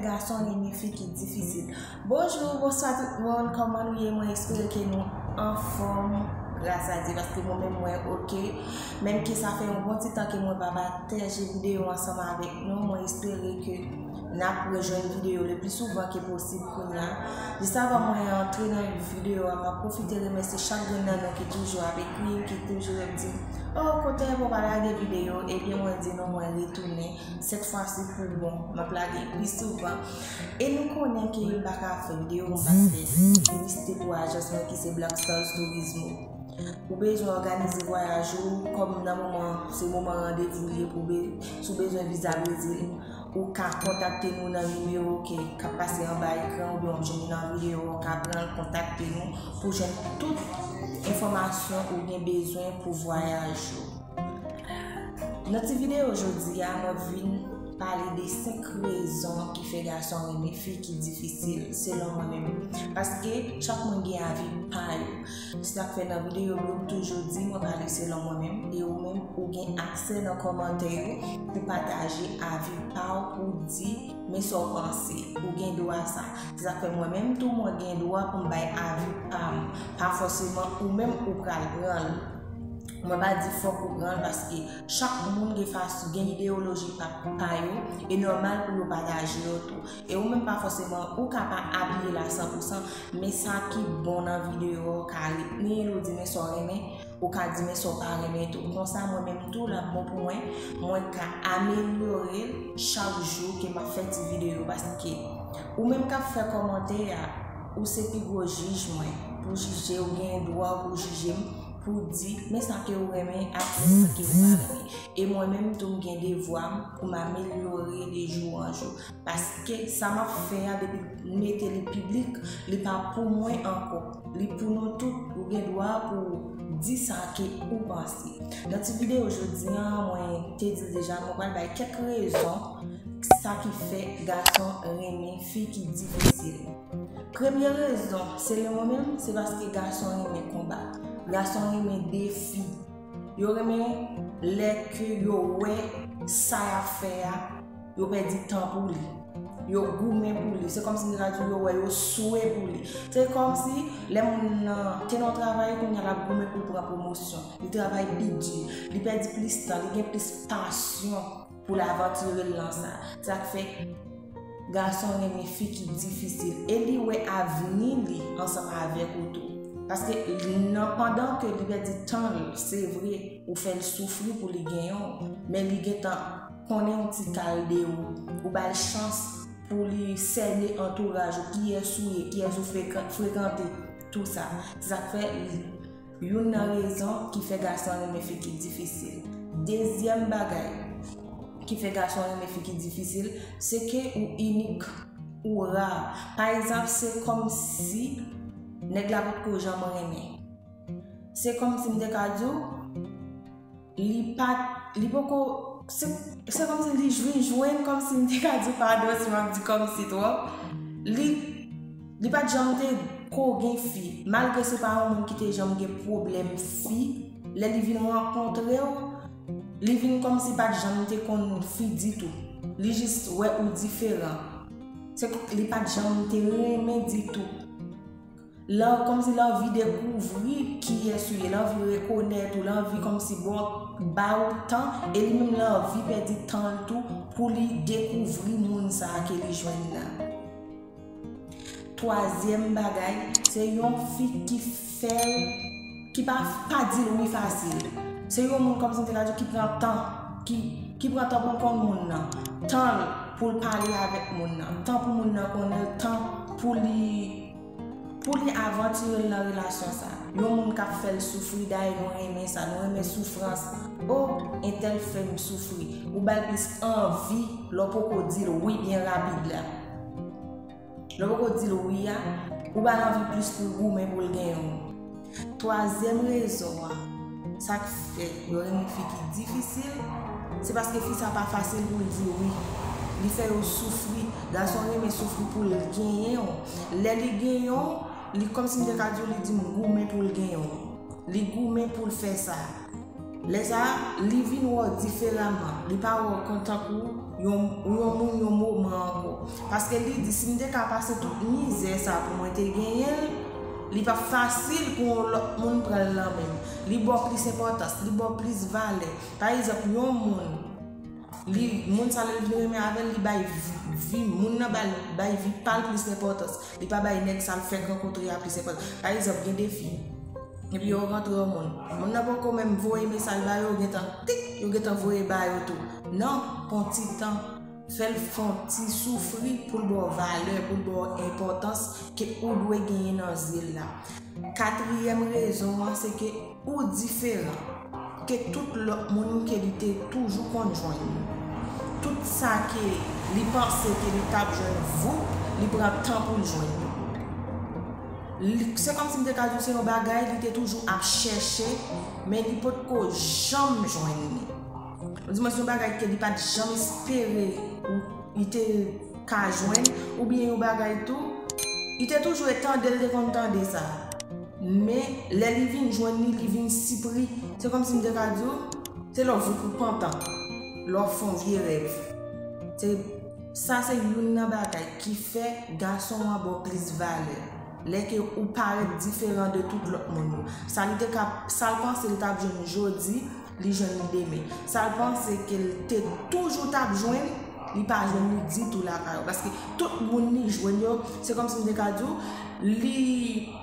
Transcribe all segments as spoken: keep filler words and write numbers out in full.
Gason renmen fi ki difisil. Bonjou, bonswa tout moun, kòman nou ye? Mwen espere ke nou anfòm, gras a Dye, paske mwen menm mwen oke. Menm ke sa fè yon bon ti tan ke mwen pa pataje videyo ansanm avèk nou, mwen espere ke n ap rejwenn videyo le pli souvan ke posib kounye a. Jis avan mwen antre nan videyo a, m ap pwofite remèsye chak grenn nan nou ki toujou ap ekri m, ki toujou ap di m, "Oh, kote w pa lage videyo?" Ebyen, mwen di nou, mwen retounen. Sèt fwa si pou bon, m ap lage pi souvan. E nou konnen ke m pa ka fè videyo, m pa fè piblisite pou ajans mwen ki se Black Stars Turismo. Ou bezwen òganize vwayaj ou, kòm nan moman, se moman randevou li ye pou be-, si w bezwen viza Brezil, ou ka kontakte nou nan nimewo ke, k ap pase anba ekran oubyen w ap jwenn li nan videyo, w ka pran l, kontakte nou pou jwenn tout enfòmasyon ou gen bezwen pou vwayaj ou. Nan ti videyo jodi a, mwen vin pale de senk rezon ki fè gason renmen fi ki difisil, selon mwen menm. Paske chak moun gen avi pa yo. Se sa k fè nan videyo yo, m toujou di, mwen pale selon mwen menm, e ou menm, ou gen aksè nan kòmantè yo pou pataje avi pa w, pou di, men sa w panse. Ou gen dwa sa. Se sa k fè mwen menm tou, mwen gen dwa pou m bay avi pa m. Pa fòseman ou menm ou pral pran l. Mwen pa di fòk ou pran l paske chak moun gen fason, gen ideyoloji pa, pa yo, e nòmal pou yo pataje yo tou. E ou menm pa fòseman, ou ka pa apiye l a san pou san, men sa ki bon nan videyo a, ou ka retni l, ou di men sa w renmen, ou ka di men sa w pa renmen tou. Konsa mwen menm tou, l ap bon pou mwen, mwen ka amelyore l chak jou ke m ap fè ti videyo, paske ou menm k ap fè kòmantè a, ou se pi gwo jij mwen, pou jije, ou gen dwa pou jije m, pou di, men sa ke ou renmen ak men sa ke ou pa renmen. E mwen menm tou, m gen devwa m pou m amelyore de jou an jou. Paske sa m ap fè a, depi m mete li piblik, li pa pou mwen ankò. Li pou nou tout, ou gen dwa pou di sa ke ou panse. Nan ti videyo jodi a, mwen te di l deja, mwen pral bay kèk rezon sa ki fè gason renmen fi ki difisil. Premye rezon, selon mwen menm, se paske gason renmen konba. Gason renmen defi. Yo renmen lè ke yo wè sa y ap fè a, yo pèdi tan pou li. Yo goumen pou li. Se kòmsi m ta di w yo wè yo swe pou li. Se kòmsi lè moun nan te nan yon travay, kounye a l ap goumen pou l pran pwomosyon. Li travay pi di, li pèdi plis tan, li gen plis pasyon pou l avantire l nan sa. Sa k fè gason renmen fi ki difisil. E li wè avni li ansanm avèk ou tou. Paske nan, pandan ke li pèdi tan l, se vre, ou fè l soufri pou li genyen w, men li gentan konnen yon ti kal de ou. Ou ba l chans pou li sène antouraj ou, kiyès ou ye, kiyès ou frekan-, frekante, tou sa. Se sa k fè youn nan rezon ki fè gason renmen fi ki difisil. Dezyèm bagay ki fè gason renmen fi ki difisil, se ke ou inik, ou ra. Pa egzanp, se kòmsi nèg la potko janm renmen. Se kòmsi m te ka di w, li pa, li poko, se, se kòmsi li vin jwenn, kòmsi m te ka di w, padon si m ap di kòmsi twòp, li, li pa t janm te ko gen fi. Malgre se pa yon moun ki te janm gen pwoblèm fi, lè li vin rankontre w, li vin kòmsi pa t janm te konn fi ditou. Li jis wè ou diferan. Se k-, li pa t janm te renmen ditou. L an-, kòmsi l anvi dekouvri kiyès ou ye, l anvi rekonèt ou, l anvi kòmsi bon, ba ou tan, e li menm l anvi pèdi tan l tou pou li dekouvri moun sa a ke li jwenn nan. Twazyèm bagay, se yon fi ki fè l, ki pa, pa di l wi fasil. Se yon moun kòmsi m te ka di w ki pran tan, ki, ki pran tan pou l konn moun nan, tan l pou l pale avèk moun nan, tan pou moun nan konnen l, tan pou li, pou li avantire l nan relasyon sa. Yon moun k ap fè l soufri, dayè nou renmen sa, nou renmen soufrans. O, entèl fè m soufri. Ou ba l plis anvi lè w poko di l wi byen rapid la. Lè w poko di l wi a, ou ba l anvi plis pou l goumen pou l genyen w. Twazyèm rezon an, sa k fè yo renmen fi ki difisil, se paske fi sa pa fasil pou l di wi. Li fè yo soufri. Gason renmen soufri pou l genyen w. Lè li genyen w, li kòmsi m te ka di w, li di m goumen pou l genyen w. Li goumen pou l fè sa. Lè sa a, li vin wè w diferaman. Li pa wè w kon tankou yon, yon moun yon moman ankò. Paske li di, "Si m te ka pase tout mizè sa pou mwen te genyen l, li p ap fasil pou yon lòt moun pran l nan men m." Li ba w plis enpòtans, li ba w plis valè. Pa egzanp, yon moun, li, moun sa lè l vin renmen avè l, li bay vi, vi moun nan bay, bay vi pa l plis enpòtans. Li pa bay nèg sa l fèk rankontre a plis enpòtans. Pa egzanp, gen de fi. Epi yo rantre yon moun. Moun nan poko menm voye mesaj ba yo, yo gentan tik, yo gentan voye ba yo tou. Non, pran ti tan, fè l fè yon ti soufri pou l ba w valè, pou l ba w enpòtans ke ou dwe genyen nan zye l la. Katriyèm rezon an, se ke ou diferan ke tout lòt moun ke li te toujou konn jwenn. Tout sa ke li panse ke li t ap jwenn, voup, li pran tan pou l jwenn li. Li, se kòmsi m te ka di w se yon bagay li te toujou ap chèche, men li potko janm jwenn li. Di mwen se yon bagay ke li pa t janm espere ou li te ka jwenn, oubyen yon bagay tou, li te toujou e tande l, te konn tande sa. Men, lè li vin jwenn li, li vin sipri. Se kòmsi m te ka di w, se lè w voup ou pantan, lè w fè yon vye rèv. Se, sa se youn nan bagay ki fè gason an ba w plis valè. Lè ke ou parèt diferan de tout lòt moun yo. Sa li te ka, sa l panse l t ap jwenn jodi, li jwenn li demen. Sa l panse ke l te toujou t ap jwenn, li pa jwenn li ditou lakay ou. Paske tout moun li jwenn yo, se kòmsi m te ka di w, li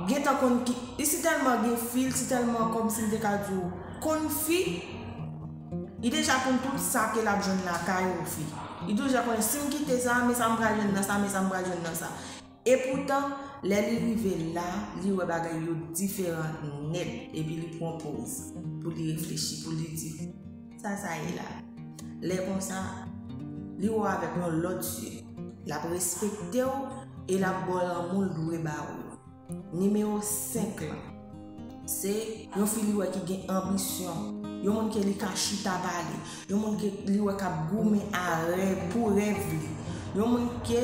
gentan konn ki, li si tèlman gen fi, li si tèlman kòmsi m te ka di w, konn fi, li deja konn tout sa ke l ap jwenn lakay ou fi. Li deja konnen si m kite sa, men sa m pral jwenn nan sa, men sa m pral jwenn nan sa. Epoutan, lè li rive la, li wè bagay yo diferan nèt, epi li pran poz pou li reflechi, pou li di, "Sa sa ye la?" Lè konsa, li wè w avèk yon lòt zye. L ap respekte w e l ap ba w lanmou l dwe ba ou. Nimewo senk lan, se yon fi li wè ki gen anbisyon, yon moun ke li ka chita pale, yon moun ke li wè k ap goumen a rèv, pou rèv li, yon moun ke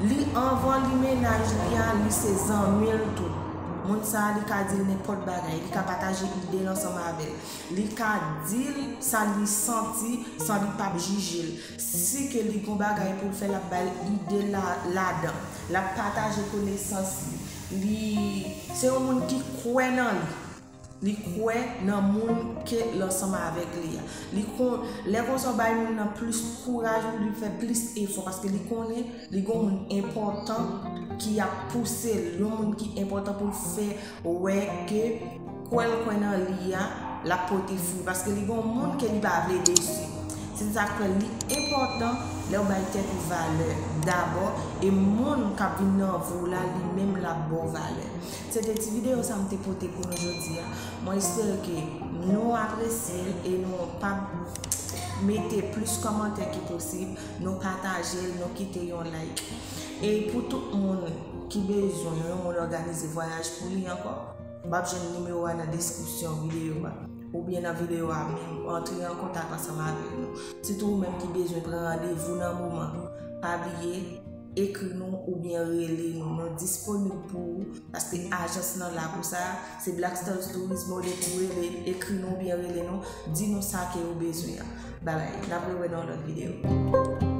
li anvan li mennaj li a, li se zanmi l tou. Moun sa a, li ka di l nenpòt bagay, li ka pataje ide l ansanm avè l, li ka di l sa li santi san li p ap jije l. Si ke li gon bagay pou l fè, l ap ba l ide la, ladan. L ap pataje konesans li. Li se yon moun ki kwè nan li. Li kwè nan moun ke l ansanm avèk li a. Li kon, lè konsa w bay moun nan plis kouraj, li fè plis efò, paske li konnen li gon moun enpòtan ki ap pouse l, yon moun ki enpòtan pou l fè wè ke kwè l kwè nan li a, l ap pote fwi, paske li gon moun ke li pa vle desi. Se sa k fè li enpòtan lè w bay tèt ou valè dabò, e moun k ap vin nan vi w la, li menm l ap ba w valè. Se te ti videyo sa m te pote pou nou jodi a. Mwen espere ke nou apresye l e nou pa mete plis kòmantè ki posib, nou pataje l, nou kite yon like. E pou tout moun ki bezwen yon moun òganize vwayaj pou li ankò, w ap jwenn nimewo a nan deskripsyon videyo a. Oubyen nan videyo a menm, antre an kontak ansanm avèk nou. Sitou ou menm ki bezwen pran randevou nan moman, pa bliye, ekri nou oubyen rele nou. Nou disponib pou ou, paske ajans lan la pou sa. Se Black Stars Tourisme, ou depi rele, ekri nou oubyen rele nou, di nou sa ke ou bezwen an. Babay, n ap rewè nan yon lòt videyo.